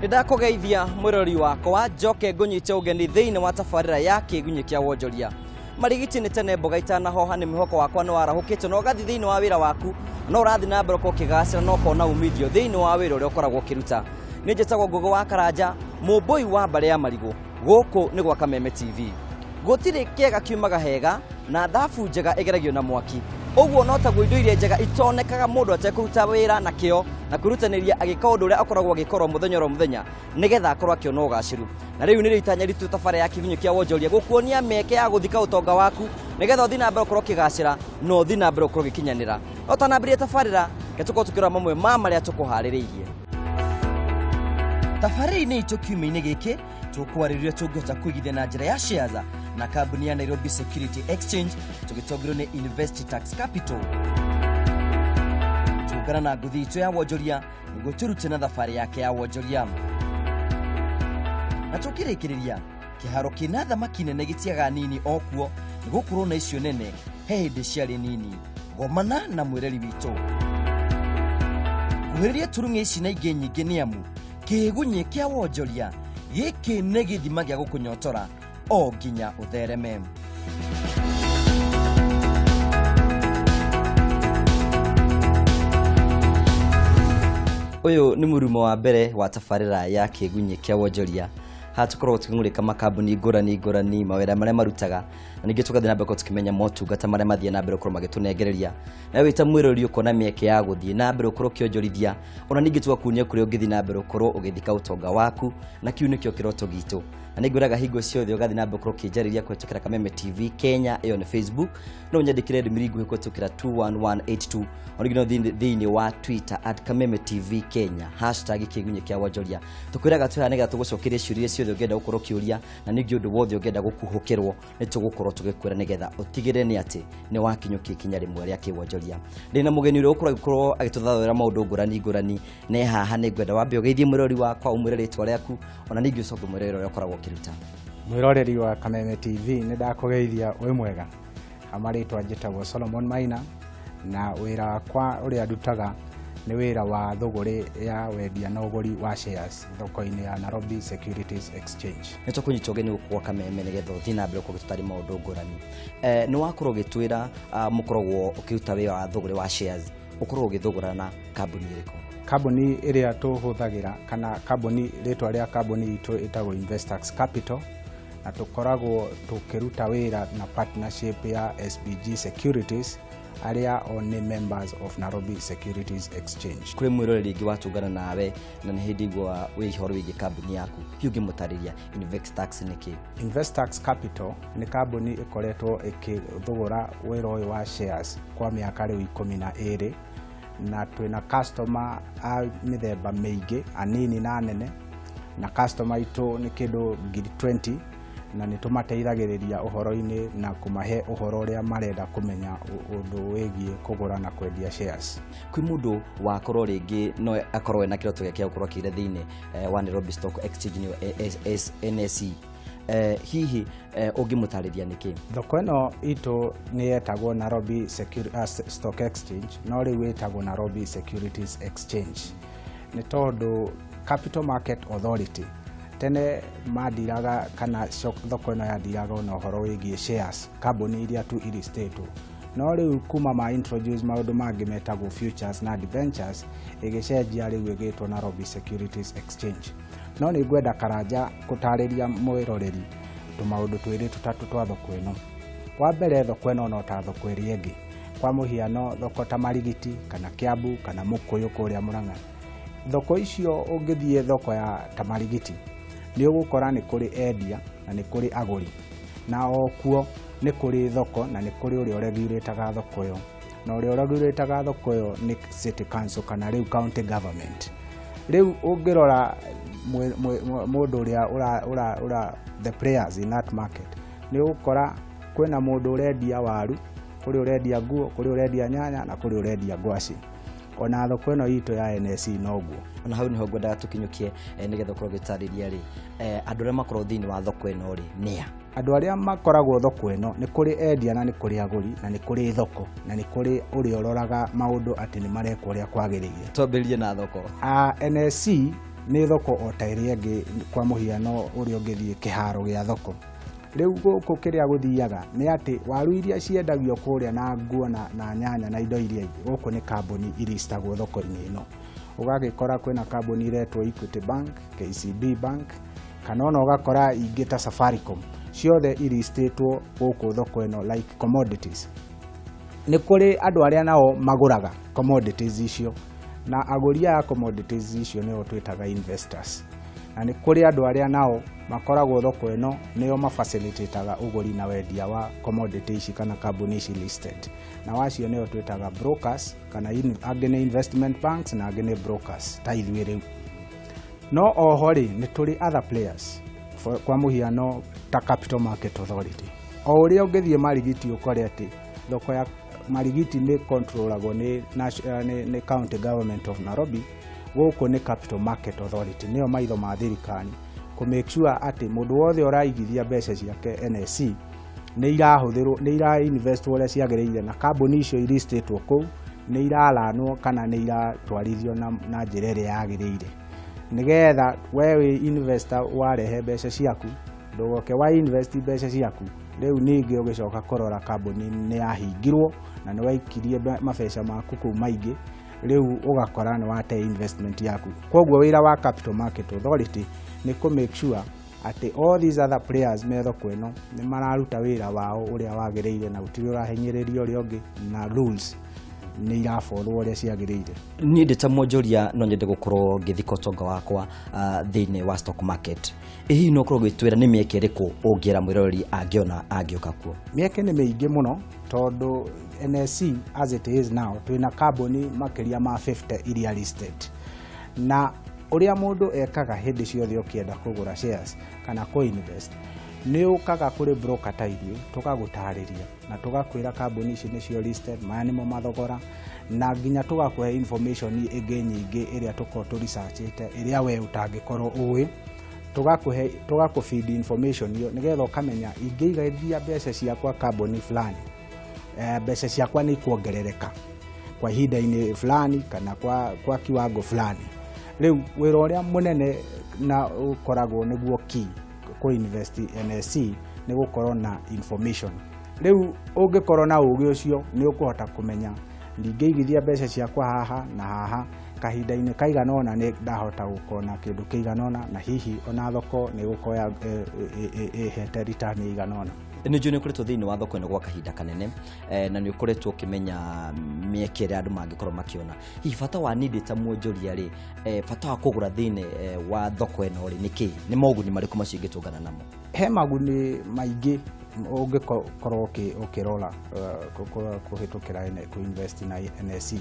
Nĩndakũgeithia mwĩrori wakwa, njoke ngũnyite ũgeni thĩinĩ wa tabarĩra ya Kĩgunyĩ kĩa Wonjoria. Marigiti nĩ tene mboga itanahoha, nĩ mwĩhoko wakwa nĩ warahũkĩte na ũgathiĩ thĩinĩ wa wĩra waku, no ũrathiĩ na mbere ũkorwo ũkĩgacĩra na ũkona umithio thĩinĩ wa wĩra ũrĩa ũkoragwo ũkĩruta. Nĩ njĩtagwo Ngũgĩ wa Karanja, mũmbũi wa mbarĩ ya marigũ. Gũkũ nĩ gwa Kameme TV. Gũtirĩ kĩega kiumaga hega na thabu njega ĩgeragio na mwaki. Ũguo no taguo indo iria njega itonekaga mũndũ atekũruta wĩra na kĩo na kwĩrutanĩria agĩka ũndũ ũrĩa akoragwo agĩkorwo mũthenya oro mũthenya nĩgetha akorwo akĩona ũgacĩru. Na rĩu nĩrĩo itanya ritũ tabarĩra ya Kĩgunyũ kĩa Wonjoria gũkuonia mĩeke ya gũthika ũtonga waku nĩgetha ũthiĩ na mbere ũkorwo ũkĩgacĩra na ũthiĩ na mbere ũkorwo ũgĩkinyanĩra. No tanambĩrĩria tabarĩra, reke tũkorwo tũkĩrora mamwe ma marĩa tũkũharĩrĩirie. Tabarĩra-inĩ itũ kiumia-inĩ gĩkĩ tũkwarĩrĩria tũngĩhota kũigithia na njĩra ya shares na kambuni ya Nairobi Security Exchange tũgĩtongorio nĩ Invest Tax Capital. Tũngana na ngũthi itũ ya wonjoria nĩguo tũrute na thabarĩ yake ya wonjoria. Na tũkĩrĩkĩrĩria kĩharo kĩna thamaki nene gĩtiaga nini okuo nĩ gũkorwo na icio nene he hĩndĩ ciarĩ nini. Gomana na mwĩreri witũ. Kuhĩrĩria turung'e ici na ingĩ nyingĩ nĩ amu kĩgunyĩ kĩa wonjoria gĩkĩ nĩ gĩthima gĩa gũkũnyotora o nginya ũthereme. Ũyũ nĩ mũrumo wa mbere wa tabarĩra ya kĩgunyĩ kĩa wonjoria. Haha tũkoragwo tũkĩng'ũrĩka makambuni ngũrani ngũrani, mawĩra marĩa marutaga, na ningĩ tũgathiĩ na mbere gũkorwo tũkĩmenya motungata marĩa mathiĩ na mbere gũkorwo magĩtũnengereria. Nawe wĩ ta mwĩroreri ũkona mĩeke ya gũthiĩ na mbere ũkorwo ũkĩonjorithia, ona ningĩ tũgakuonia kũrĩa ũngĩthiĩ na mbere ũkorwo ũgĩthika ũtonga waku, na kĩu nĩkĩo kĩroto gitũ. Na nĩ ngwĩraga hingo ciothe ũgathiĩ na mbere ũkorwo ũkĩnjarĩria kũhetũkĩra Kameme TV Kenya, ĩyo nĩ Facebook, no ũnyandĩkĩre ndũmĩrĩri nguhĩ kũhetũkĩra 21182, ona ningĩ no thĩinĩ wa Twitter at Kameme TV Kenya, hashtag kĩgunyĩ kĩa wonjoria. Tũkwĩraga twĩ haha nĩgetha tũgũcokerie ciũria ciothe ũngĩenda gũkorwo ũkĩũria, na ningĩ ũndũ wothe ũngĩenda gũkuhũkĩrwo nĩ tũgũkorwo tũgĩkwĩra nĩgetha ũtigĩrĩre nĩ atĩ nĩ wakinyũkia ikinya rĩmwe rĩa kĩwonjoria. Ndĩna mũgeni ũrĩa ũkoragwo agĩkorwo agĩtũthathaũra maũndũ ngũrani ngũrani, na e haha nĩ ngwenda wambe ũgeithie mwĩroreri wakwa, ũmwĩre rĩtwa rĩaku, ona ningĩ ũcoke ũmwĩre wĩra ũrĩa ũkoragwo ũkĩruta. Mwĩroreri wa Kameme TV, nĩ ndakũgeithia wĩ mwega. Marĩtwa njĩtagwo Solomon Maina, na wĩra wakwa ũrĩa ndutaga nĩ wĩra wa thũgũrĩ ya wendia na ũgũri wa shares thoko-inĩ ya Nairobi Securities Exchange. Nĩ tũkũnyita ũgeni gũkũ gwa Kameme nĩgetha ũthiĩ na mbere gũkorwo ũgĩtũtarĩria maũndũ ngũrani. Nĩ wakorwo ũgĩtwĩra mũkoragwo ũkĩruta wĩra wa thũgũrĩ wa shares, ũkoragwo ũgĩthũgũra na kambuni ĩrĩkũ? Kambuni ĩrĩa tũhũthagĩra kana kambuni, rĩtwa rĩa kambuni itũ ĩtagwo Investax Capital, na tũkoragwo tũkĩruta wĩra na partnership ya SBG Securities, arĩa o nĩ members of Nairobi Securities Exchange. Kũrĩ mwĩroreri rĩngĩ watũngana nawe na nĩ hĩndĩ igua wĩ ũhoro wĩgiĩ kambuni yaku, hihi ũngĩmũtarĩria Investax nĩ kĩ? Investax Capital nĩ kambuni ĩkoretwo ĩkĩthũgũra wĩra ũyũ wa shares kwa mĩaka rĩu 12, na twĩna customer a mĩthemba mĩingĩ, anini na anene, na customer itũ nĩ kĩndũ ngiri 20, na nĩ tũmateithagĩrĩria ũhoro-inĩ na kũmahe ũhoro ũrĩa marenda kũmenya ũndũ wĩgiĩ kũgũra na kwendia shares. Kwĩ mũndũ wakorwo rĩngĩ no akorwo ena kĩroto gĩake gĩa gũkorwo akĩire thĩinĩ wa Nairobi Stock Exchange nĩyo NSE, hihi ũngĩmũtarĩria nĩkĩ? Thoko ĩno itũ nĩ yetagwo Nairobi Stock Exchange, no rĩu ĩtagwo Nairobi Securities Exchange nĩ tondũ Capital Market Authority tene mandiraga kana thoko ĩno yandiraga ona ũhoro wĩgiĩ shares, kambuni iria tu iristĩtwo, no rĩu kuma ma introduce maũndũ mangĩ metagwo futures na debentures, ĩgĩcenjia rĩu ĩgĩtwo Nairobi Securities Exchange. No nĩ ngwenda Karanja gũtarĩria mwĩroreri tũmaũndũ twĩrĩ tũtatũ twa thoko ĩno. Wa mbere, thoko ĩno no ta thoko ĩrĩa ĩngĩ, kwa mũhiano thoko ta Marigiti kana Kiambu kana Mũkũyũ kũrĩa Mũrang'a. Thoko icio ũngĩthiĩ thoko ya ta Marigiti nĩ ũgũkora nĩ kũrĩ endia na nĩ kũrĩ agũri, na o kuo nĩ kũrĩ thoko na nĩ kũrĩ ũrĩa ũregurĩtaga thoko ĩyo, na ũrĩa ũregurĩtaga thoko ĩyo nĩ City Council kana rĩu county government. Rĩu ũngĩrora mũndũ ũrĩa ũra the players in that market, nĩ ũgũkora kwĩna mũndũ ũrendia waru, kũrĩ ũrendia nguo, kũrĩ ũrendia nyanya na kũrĩ ũrendia ngwacĩ. Ona thoko ĩno itũ ya NSE noguo. Ona hau nĩho ngwendaga tũkinyũkie, nĩgetha ũkorwo ũgĩtarĩria rĩ, andũ arĩa makoragwo thĩinĩ wa thoko ĩno rĩ nĩa? Andũ arĩa makoragwo thoko ĩno nĩ kũrĩ endia na nĩ kũrĩ agũri na nĩ kũrĩ thoko na nĩ kũrĩ ũrĩa ũroraga maũndũ atĩ nĩ marekwo ũrĩa kwagĩrĩire. Twambĩrĩrie na thoko. NSE Nĩ thoko o ta ĩrĩa ĩngĩ, kwa mũhiano ũrĩa ũngĩthiĩ kĩharo gĩa thoko. Rĩu gũkũ kĩrĩa gũthiaga nĩ atĩ waru iria ciendagio kũrĩa na nguo na nyanya na indo iria ingĩ, gũkũ nĩ kambuni iristagwo thoko-inĩ ĩno. Ũgagĩkora kwĩna kambuni iretwo Equity Bank, KCB Bank, kana ona ũgakora ingĩ ta Safaricom, ciothe iristĩtwo gũkũ thoko ĩno like commodities. Nĩ kũrĩ andũ arĩa nao magũraga commodities icio, na agũri aya commodities icio nĩo twĩtaga investors. Na nĩ kũrĩ andũ arĩa nao makoragwo thoko ĩno, nĩo mafacilitataga ũgũri na wendia wa commodity ici kana kambuni ici listed, na wacio nĩo twĩtaga brokers, kana angĩ nĩ investment banks na angĩ nĩ brokers ta ithuĩ. Rĩu no oho rĩ, nĩ tũrĩ other players, kwa mũhiano ta Capital Market Authority. O ũrĩa ũngĩthiĩ Marigiti ũkore atĩ thoko ya Marigiti nĩ controlagwo nĩ County Government of Nairobi, gũkũ nĩ Capital Market Authority, nĩyo maitho ma thirikari kũ make sure atĩ mũndũ wothe ũraigithia mbeca ciake NSE nĩ irahũthĩrwo, nĩ ira invest ũrĩa ciagĩrĩire, na kambuni icio iristĩtwo kũu nĩ iraranwo kana nĩ iratwarithio na njĩra ĩrĩa yagĩrĩire, nĩgetha we wĩ investor warehe mbeca ciaku, ndũgoke wa invest mbeca ciaku, rĩu ningĩ ũgĩcoka kũrora kambuni nĩ yahingirwo na nĩ waikirie mabeca maku kũu maingĩ, rĩu ũgakora nĩ wate investment yaku. Koguo wĩra wa Capital Market Authority nĩ kũ make sure atĩ all these other players me thoko ĩno nĩ mararuta wĩra wao ũrĩa wagĩrĩire, na gũtirĩ ũrahinyĩrĩria ũrĩa ũngĩ, na rules nĩ iraborwo ũrĩa ciagĩrĩire. Niĩ ndĩ ta mwonjoria no nyende gũkorwo ngĩthika ũtonga wakwa thĩinĩ wa stock market. Ĩ hihi no ũkorwo ũgĩtwĩra nĩ mĩeke ĩrĩkũ ũngĩra mwĩroreri angĩona angĩũka kuo? Mĩeke nĩ mĩingĩ mũno, tondũ NSE as it is now twĩna kambuni makĩria ma 50 iria listed. Na ũrĩa mũndũ ekaga hĩndĩ ciothe ũkĩenda kũgũra shares kana kũ-invest, nĩ ũkaga kũrĩ broker ta ithuĩ, tũgagũtarĩria na tũgakwĩra kambuni ici nĩcio listed, maya nĩmo mathogora, na nginya tũgakũhe information ĩngĩ nyingĩ ĩrĩa tũkorwo tũresearchĩte, ĩrĩa we ũtangĩkorwo ũĩ. Tũgakũhe, tũgakũ information ĩyo nĩgetha ũkamenya ingĩigithia mbeca ciakwa kambuni fulani, mbeca ciakwa nĩ ikuongerereka kwa ihinda-inĩ fulani kana kwa kiwango fulani. Rĩu wĩra ũrĩa mũnene na ũkoragwo nĩguo key kũ invest NSE nĩ gũkorwo na information. Rĩu ũngĩkorwo na ũgĩ ũcio, nĩ ũkũhota kũmenya ndingĩigithia mbeca ciakwa haha na haha, kahinda-inĩ kaigana ũna nĩ ndahota gũkorwo na kĩndũ kĩigana ũna, na hihi ona thoko nĩ ĩgũkorwo ĩhete return ĩigana ũna. Nĩ njũĩ nĩ ũkoretwo thĩinĩ wa thoko ĩno gwa kahinda kanene, na nĩ ũkoretwo ũkĩmenya mĩeke ĩrĩa andũ mangĩkorwo makĩona. Hihi bata wa niĩ ndĩ ta mwonjoria rĩ, bata wa kũgũra thĩinĩ wa thoko ĩno rĩ nĩ kĩ? Nĩ moguni marĩkũ macio ingĩtũngana namo? He maguni maingĩ ũngĩkorwo ũkĩrora kũhĩtũkĩra kũ invest na NSE.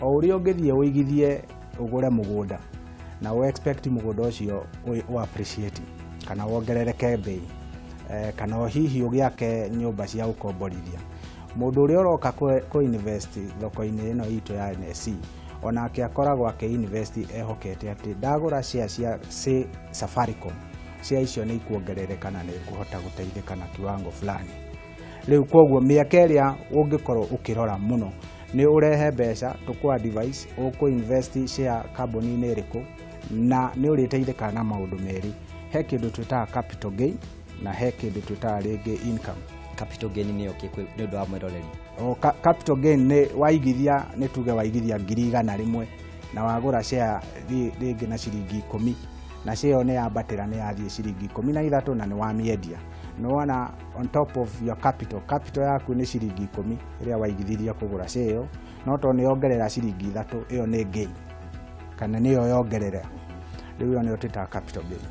O ũrĩa ũngĩthiĩ ũigithie ũgũre mũgũnda na ũ expect mũgũnda ũcio ũ appreciate kana wongerereke bei, kana o hihi ũgĩake nyũmba cia gũkomborithia, mũndũ ũrĩa ũroka kũ invest thoko-inĩ ĩno itũ ya NSE onake akoragwo akĩ invest ehokete atĩ ndagũra share cia, say, Safaricom, share icio nĩ ikuongerereka na nĩ ngũhota gũteithĩka na kiwango fulani. Rĩu koguo mĩaka ĩrĩa ũngĩkorwo ũkĩrora mũno nĩ ũrehe mbeca tũkũ advice ũkũ invest share kambuni-inĩ ĩrĩkũ, na nĩ ũrĩteithĩkaga na maũndũ merĩ. He kĩndũ twĩtaga capital gain na he kĩndũ twĩtaga rĩngĩ income. Capital gain nĩyo kĩ nĩ ũndũ wa mwĩroreri? O capital gain nĩ waigithia, nĩ tuge waigithia 100,000 na wagũra share rĩngĩ na ciringi 10, na share ĩyo nĩ yambatĩra, nĩ yathiĩ ciringi 13, na nĩ wamĩendia, nĩ wona on top of your capital, capital yaku nĩ ciringi 10 ĩrĩa waigithirie kũgũra share ĩyo, no tondũ nĩ yongerera ciringi 3, ĩyo nĩ gain kana nĩyo yongerera. Rĩu ĩyo nĩyo twĩtaga capital gain.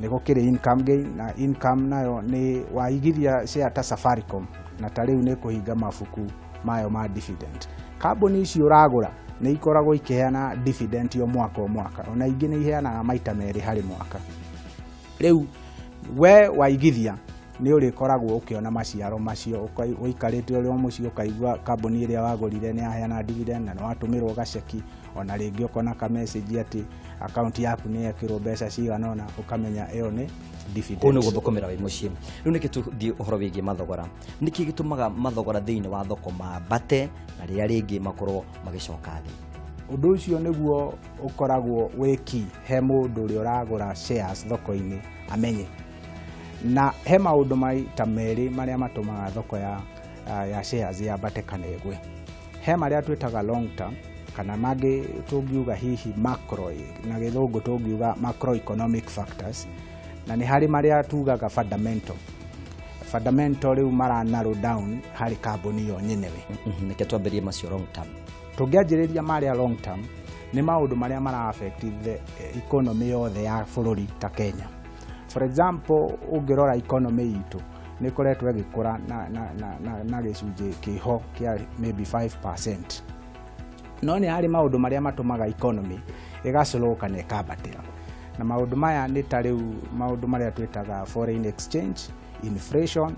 Nĩ gũkĩrĩ income gain, na income nayo nĩ waigithia share ta Safaricom na ta rĩu nĩ kũhinga mabuku mayo ma dividend, kambuni ici ũragũra nĩ ikoragwo ikĩheana dividend o mwaka o mwaka, ona ingĩ nĩ iheanaga maita merĩ harĩ mwaka. Rĩu we waigithia nĩ ũrĩkoragwo ũkĩona maciaro macio ũikarĩte ũrĩ o mũciĩ, ũkaigua kambuni ĩrĩa wagũrire nĩ yaheana dividend na nĩ watũmĩrwo gaceki, ona rĩngĩ ũkona ka message atĩ akaunti yaku nĩ yekĩrwo mbeca cigana ũna, ũkamenya ĩyo nĩ dividend. Kũu nĩ gũthũkũmĩra wĩ mũciĩ. Rĩu nĩkĩ tũthiĩ ũhoro wĩgiĩ mathogora? Nĩkĩ gĩtũmaga mathogora thĩinĩ wa thoko mambate na rĩrĩa rĩngĩ makorwo magĩcoka thĩ? Ũndũ ũcio nĩguo ũkoragwo wĩ key he mũndũ ũrĩa ũragũra shares thoko-inĩ amenye. Na he maũndũ maita merĩ marĩa matũmaga thoko ya shares yambate kana ĩgwe. He marĩa twĩtaga long term, kana mangĩ tũngiuga hihi macro, na Gĩthũngũ tũngiuga macroeconomic factors, na nĩ harĩ marĩa tugaga fundamental. Fundamental rĩu mara narrow down harĩ kambuni yo nyenewe. Reke twambĩrĩrie macio long term. Tũngĩanjĩrĩria marĩa long term, nĩ maũndũ marĩa mara affect the economy yothe ya bũrũri ta Kenya. For example, ũngĩrora economy itũ nĩ ĩkoretwo ĩgĩkũra na gĩcunjĩ kĩho kĩa maybe 5%, no nĩ harĩ maũndũ marĩa matũmaga economy ĩgaclow kana ĩkambatĩra, na maũndũ maya nĩ ta rĩu maũndũ marĩa twĩtaga foreign exchange, inflation,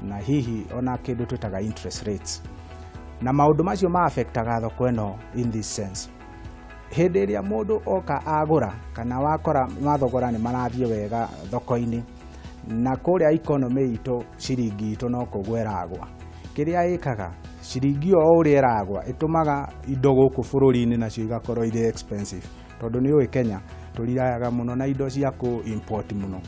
na hihi ona kĩndũ twĩtaga interest rates. Na maũndũ macio ma affectaga thoko ĩno in this sense: hĩndĩ ĩrĩa mũndũ oka agũra kana wakora mathogora nĩ marathiĩ wega thoko-inĩ, na kũrĩa economy itũ ciringi itũ no kũgwa ĩragwa, kĩrĩa ĩkaga, ciringi o ũrĩa ĩragwa ĩtũmaga indo gũkũ bũrũri-inĩ nacio igakorwo irĩ expensive, tondũ nĩ ũĩ Kenya tũrirayaga mũno na indo cia kũ import mũno.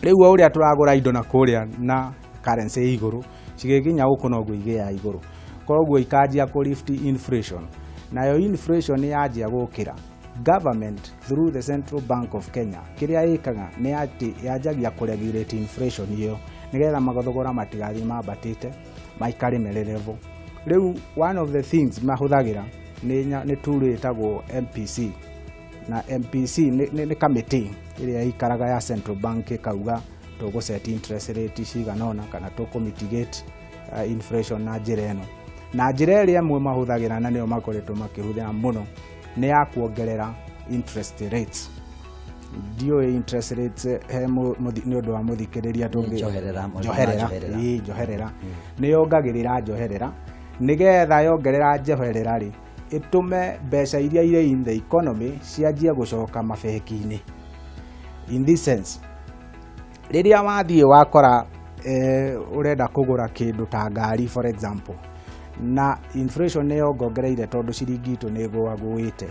Rĩu o ũrĩa tũragũra indo na kũrĩa na currency ĩ igũrũ, cigĩkinya gũkũ noguo igĩaga igũrũ, koguo ikanjia kũ lift inflation. Nayo inflation yanjia gũkĩra, government through the Central Bank of Kenya kĩrĩa ĩkaga nĩ atĩ yanjagia kũ regulate inflation ĩyo, nĩgetha mathogora matigathiĩ mambatĩte, maikare mere level. Rĩu one of the things mahũthagĩra nĩ tool ĩtagwo MPC, na MPC nĩ kamĩtĩ ĩrĩa ĩikaraga ya Central Bank, ĩkauga tũgũ set interest rate cigana ũna kana tũkũ mitigate inflation na njĩra ĩno. Na njĩra ĩrĩa ĩmwe mahũthagĩra, na nĩyo makoretwo makĩhũthĩra mũno, nĩ ya kuongerera interest rates. Ndiũĩ interest rates he nĩ ũndũ wa mũthikĩrĩria tũngĩ. Njoherera, maũndũ ma Njoherera. Njoherera. Ĩĩ, njoherera nĩ yongagĩrĩra njoherera, nĩgetha yongerera njoherera rĩ, ĩtũme mbeca iria irĩ in the economy cianjie gũcoka mabengi-inĩ. In this sense, rĩrĩa wathiĩ wakora ũrenda kũgũra kĩndũ ta ngari, for example, na inflation nĩ yongongereire tondũ ciringi itũ nĩ ĩgũagũĩte,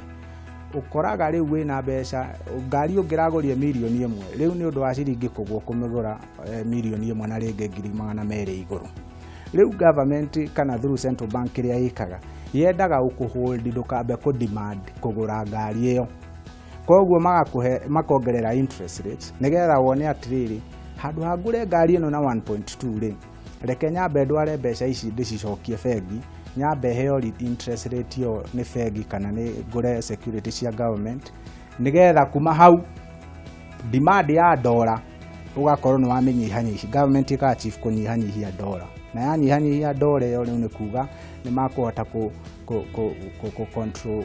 ũkoraga rĩu wĩna mbeca, ngari ũngĩragũria 1 mirioni, rĩu nĩ ũndũ wa ciringi kũgũa kũmĩgũra 1 mirioni na rĩngĩ 200,000 igũrũ. Rĩu government kana through central bank kĩrĩa ĩkaga, yendaga ũkũhold, ndũkambe kũ demand kũgũra ngari ĩyo, koguo magakũhe, makongerera interest rates, nĩgetha wone atĩrĩrĩ, handũ ha ngũre ngari ĩno na 1.2 rĩ, reke nyambe ndware mbeca ici ndĩcicokie bengi, nyambe heo interest rate ĩyo nĩ bengi, kana nĩ ngũre security cia government, nĩgetha kuma hau demand ya ndora ũgakorwo nĩ wamĩnyihanyihia. Government ĩka achieve kũnyihanyihia ndora, na yanyihanyihia ndora ĩyo, rĩu nĩ kuga nĩ makũhota kũ control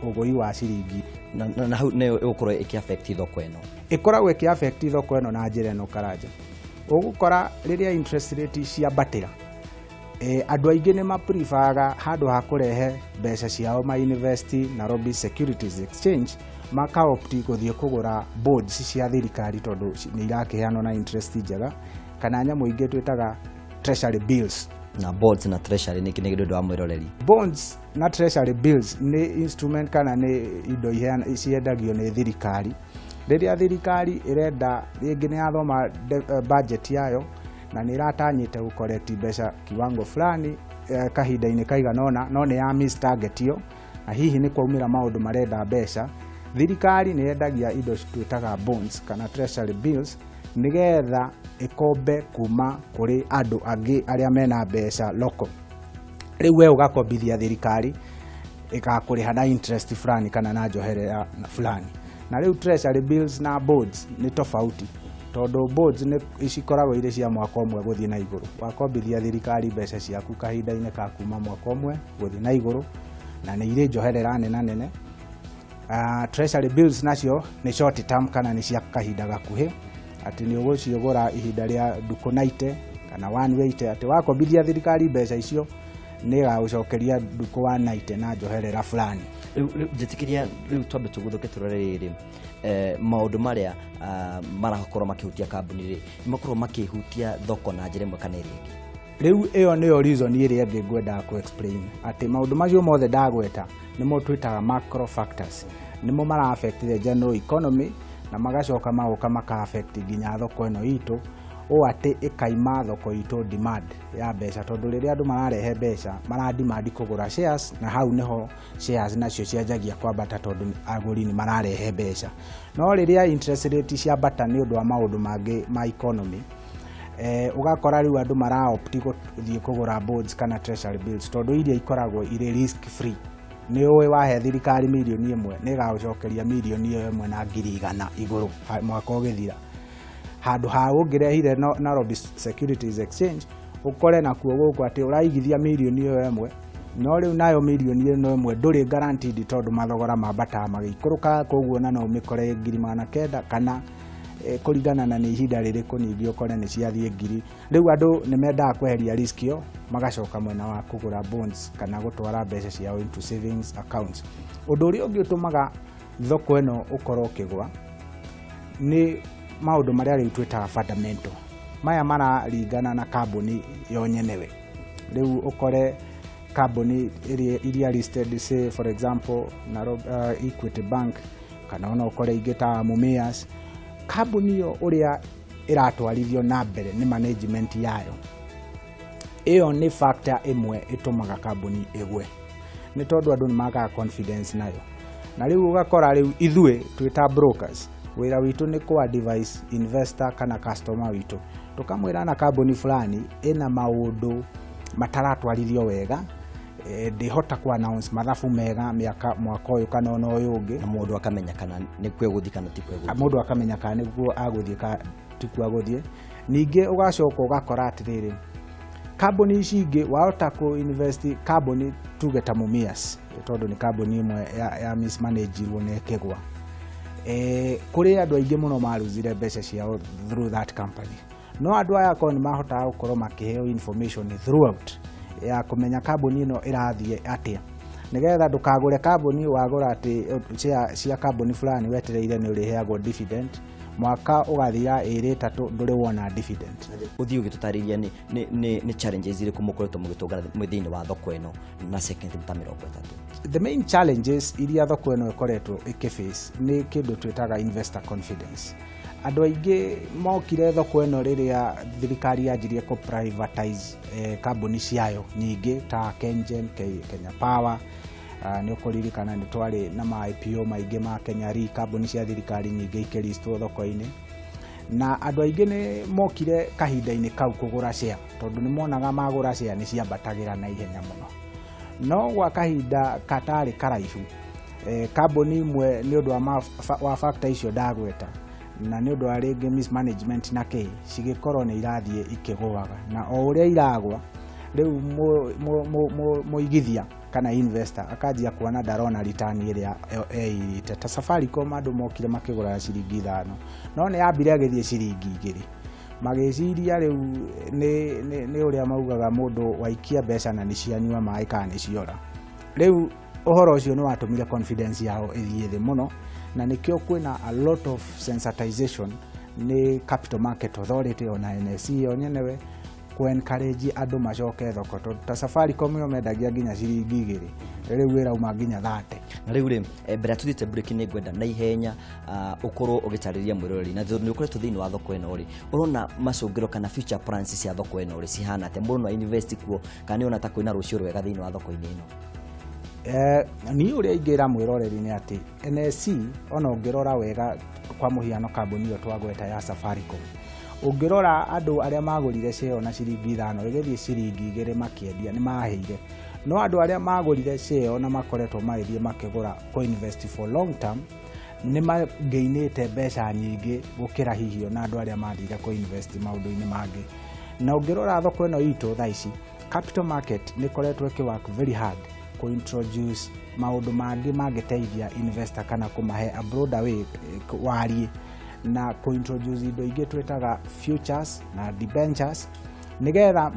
ũgũi wa ciringi. Na hau nĩyo ĩgũkorwo ĩkĩ affect thoko ĩno? Ĩkoragwo ĩkĩ affect thoko ĩno na njĩra ĩno, Karanja. Ũgũkora rĩrĩa interest rate ciambatĩra, andũ aingĩ nĩ mapreferga handũ ha kũrehe mbeca ciao ma invest Nairobi Securities Exchange, makaopt gũthiĩ kũgũra bonds cia thirikari, tondũ nĩ irakĩheanwo na interest njega, kana nyamũ ingĩ twĩtaga treasury bills. Na bonds na treasury nĩ ũndũ wa mwĩroreri? Bonds na treasury bills nĩ instrument kana nĩ indo ciendagio nĩ thirikari rĩrĩa thirikari ĩrenda rĩngĩ nĩ yathoma budget yayo na nĩ ĩratanyĩte gũkoreti mbeca kiwango fulani kahinda-inĩ kaigana ũna, no nĩ ya miss target ĩyo, na hihi nĩ kwaumĩra maũndũ marenda mbeca, thirikari nĩ yendagia indo twĩtaga bonds kana treasury bills, nĩgetha ĩkombe kuma kũrĩ andũ angĩ arĩa mena mbeca local. Rĩu we ũgakombithia thirikari, ĩgakũrĩha na interest fulani kana na njoherera fulani. Na rĩu treasury bills na bonds nĩ tofauti, tondũ bonds nĩ cikoragwo irĩ cia mwaka ũmwe gũthiĩ na igũrũ. Wakombithia thirikari mbeca ciaku kahinda-inĩ ka kuma mwaka ũmwe gũthiĩ na igũrũ, na nĩ irĩ njoherera nena nene. Treasury bills nacio nĩ short term, kana nĩ cia kahinda gakuhĩ, atĩ nĩ ũgũciũgũra ihinda rĩa ndukũ 90 kana 180, atĩ wakombithia thirikari mbeca icio nĩ ĩgagũcokeria ndukũ 190 na njoherera fulani. Rĩu njĩtĩkĩria rĩu twambe tũguthũke tũrore rĩrĩ, maũndũ marĩa marakorwo makĩhutia kambuni rĩ, nĩ makorwo makĩhutia thoko na njĩra ĩmwe kana ĩrĩa ĩngĩ? Rĩu ĩyo nĩyo reason ĩrĩa ĩngĩ ngwendaga kũ explain atĩ maũndũ macio mothe ndagweta nĩmo twĩtaga macro factors, nĩmo mara affect the general economy na magacoka magoka maka affect nginya thoko ĩno itũ, ũũ atĩ ĩkaima thoko itũ demand ya mbeca, tondũ rĩrĩa andũ mararehe mbeca mara demand kũgũra shares, na hau nĩho shares nacio cianjagia kwambata, tondũ agũri nĩ mararehe mbeca. No rĩrĩa interest rate ciambata nĩ ũndũ wa maũndũ mangĩ ma economy, ũgakora rĩu andũ mara opt gũthiĩ kũgũra bonds kana treasury bills, tondũ iria ikoragwo irĩ risk free. Nĩ ũĩ wahe thirikari 1 mirioni nĩ ĩgagũcokeria 1,100,000 na 100,000 igũrũ mwaka ũgĩthira, handũ ha ũngĩrehire Nairobi Securities Exchange ũkore nakuo gũkũ atĩ ũraigithia 1 mirioni, no rĩu nayo 1 mirioni ndũrĩ guaranteed, tondũ mathogora mambataga magĩikũrũkaga, koguo na no ũmĩkore 900,000 kana kũringana na nĩ ihinda rĩrĩkũ, ningĩ ũkore nĩ ciathiĩ ngiri. Rĩu andũ nĩ mendaga kweheria risk ĩyo, magacoka mwena wa kũgũra bonds kana gũtwara mbeca ciao into savings accounts. Ũndũ ũrĩa ũngĩ ũtũmaga thoko ĩno ũkorwo ũkĩgwa nĩ maũndũ marĩa rĩu twĩtaga fundamental, maya mararingana na kambuni yo nyenewe. Rĩu ũkore kambuni iria listed, say for example Nairobi, Equity Bank, kana ona ũkore ingĩ ta Mumias, kambuni ĩyo ũrĩa ĩratwarithio na mbere nĩ management yayo, ĩyo nĩ factor ĩmwe ĩtũmaga kambuni ĩgwe, nĩ tondũ andũ nĩ magaga confidence nayo. Na rĩu ũgakora rĩu ithuĩ twĩ ta brokers, wĩra witũ nĩ kũ advise investor kana customer witũ, tũkamwĩra na kambuni fulani ĩna maũndũ mataratwarithio wega, ndĩhota ku announce mathabu mega mĩaka mwaka ũyũ kana ona ũyũ ũngĩ. Na mũndũ akamenya kana nĩ kuo egũthiĩ kana ti kuo egũthiĩ. Mũndũ akamenya kana nĩguo agũthiĩ ka tikuo agũthiĩ. Ningĩ ũgacoka ũgakora atĩrĩrĩ, kambuni ici ingĩ wahota kũ invest kambuni tuge ta Mumias, tondũ nĩ kambuni ĩmwe ya mismanagirwo na ĩkĩgwa. Kũrĩ andũ aingĩ mũno maruzire mbeca ciao through that company, no andũ aya akorwo nĩ mahotaga gũkorwo makĩheo information throughout ya kũmenya kambuni ĩno ĩrathiĩ atĩa, nĩgetha ndũkagũre kambuni wagũra atĩ share cia kambuni fulani wetereire nĩ ũrĩheagwo dividend, mwaka ũgathira ĩrĩ ĩtatũ ndũrĩ wona dividend. Ũthiĩ ũgĩtũtarĩria nĩ challenges irĩkũ mũkoretwo mũgĩtũngana mwĩ thĩinĩ wa thoko ĩno na second ta 30. The main challenges iria thoko ĩno ĩkoretwo ĩkĩface nĩ kĩndũ twĩtaga investor confidence. Andũ aingĩ mokire thoko ĩno rĩrĩa thirikari yanjirie kũ privatize kambuni ciayo nyingĩ ta KenGen, Kenya Power. Nĩ ũkũririkana nĩ twarĩ na ma IPO maingĩ ma Kenya Re, kambuni cia thirikari nyingĩ ikĩristwo thoko-inĩ, na andũ aingĩ nĩ mokire kahinda-inĩ kau kũgũra share, tondũ nĩ monaga magũra share nĩ ciambatagĩra na ihenya mũno. No gwa kahinda katarĩ karaihu, kambuni imwe nĩ ũndũ wa factor icio ndagweta na nĩ ũndũ wa rĩngĩ mismanagement na kĩ, cigĩkorwo nĩ irathiĩ ikĩgũaga, na o ũrĩa iragwa rĩu mũigithia kana investor akanjia kuona ndarona return ĩrĩa eirĩte. Ta Safaricom, andũ mokire makĩgũra ciringi 5, no nĩ yambire agĩthiĩ ciringi 2, magĩciria rĩu nĩ ũrĩa maugaga mũndũ waikia mbeca na nĩ cianyua maĩ kana nĩ ciora. Rĩu ũhoro ũcio nĩ watũmire confidence yao ĩthiĩ thĩ mũno, na nĩkĩo kwĩna a lot of sensitization nĩ Capital Market Authority ona NSE yo nyenewe kũ encourage andũ macoke thoko, tondũ ta Safaricom yo mendagia nginya ciringi 2, rĩu ĩrauma nginya 30. Na rĩu rĩ, mbere ya tũthiĩte break, nĩ ngwenda na ihenya ũkorwo ũgĩtarĩria mwĩroreri, na tondũ nĩ ũkoretwo thĩinĩ wa thoko ĩno rĩ, ũrona macũngĩro kana future plans cia thoko ĩno rĩ cihana atĩa? Mũndũ no invest kuo kana nĩ ũrona ta kwĩna rũciũ rwega thĩinĩ wa thoko-inĩ ĩno? Niĩ ũrĩa ingĩra mwĩroreri nĩ atĩ NSE, ona ũngĩrora wega, kwa mũhiano kambuni ĩyo twagweta ya Safaricom, ũngĩrora andũ arĩa magũrire share na ciringi 5 ĩgĩthiĩ ciringi 2 makĩendia nĩ mahĩire, no andũ arĩa magũrire share na makoretwo magĩthiĩ makĩgũra kũ invest for long term nĩ mangĩinĩte mbeca nyingĩ gũkĩra hihi ona andũ arĩa mathire kũ invest maũndũ-inĩ mangĩ. Na ũngĩrora thoko ĩno itũ thaa ici, capital market nĩ ĩkoretwo ĩkĩ work very hard kũ introduce maũndũ mangĩ mangĩteithia investor kana kũmahe a broader way, wariĩ, na kũ introduce indo ingĩ twĩtaga futures na debentures, nĩgetha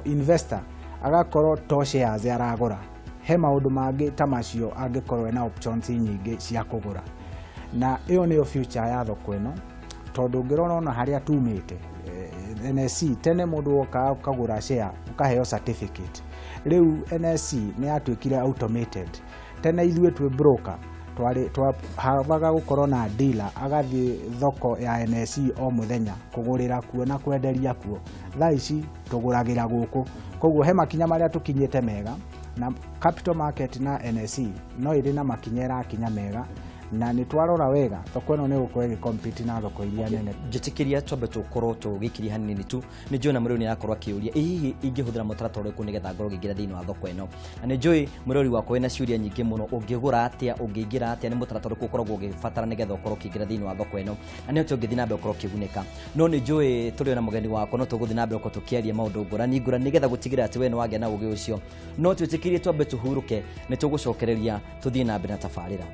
investor agakorwo to shares aragũra, he maũndũ mangĩ ta macio angĩkorwo ena options nyingĩ cia kũgũra. Na ĩyo nĩyo future ya thoko ĩno, tondũ ũngĩrora ona harĩa tumĩte, NSE tene mũndũ woka ũkagũra share ũkaheo certificate. Rĩu NSE nĩ yatuĩkire automated. Tene ithuĩ twĩ broker twarĩ twahavaga gũkorwo na dealer agathiĩ thoko ya NSE o mũthenya kũgũrĩra kuo na kwenderia kuo. Thaa ici tũgũragĩra gũkũ, koguo he makinya marĩa tũkinyĩte mega na capital market na NSE no ĩrĩ na makinya ĩrakinya mega, na nĩ twarora wega thoko ĩno nĩ gũkorwo ĩgĩ na thoko iria nene. Njĩtĩkĩria twambe tũkorwo tũgĩkiria hanini tu. Nĩ njũĩ na mũrori nĩ arakorwo akĩũria, ĩ hihi ingĩhũthĩra mũtaratara ũrĩkũ nĩgetha ngorwo ngĩingĩra thĩinĩ wa thoko ĩno? Na nĩ njũĩ mũrori wakwa wĩna ciũria nyingĩ mũno, ũngĩgũra atĩa, ũngĩingĩra atĩa, nĩ mũtaratara ũrĩkũ ũkoragwo ũgĩbatara nĩgetha ũkorwo ũkĩingĩra thĩinĩ wa thoko ĩno, na nĩ atĩa ũngĩthiĩ na mbere ũkorwo ũkĩgunĩka. No nĩ njũĩ tũrĩ na mũgeni wakwa, no tũgũthiĩ na mbere gũkorwo tũkĩaria maũndũ ngũrani ngũrani nĩgetha gũtigĩrĩra atĩ we nĩ wagĩa na ũgĩ ũcio. No twĩtĩkĩrie twambe tũhurũke, nĩ tũgũcokereria tũthiĩ na mbere na tabarĩra.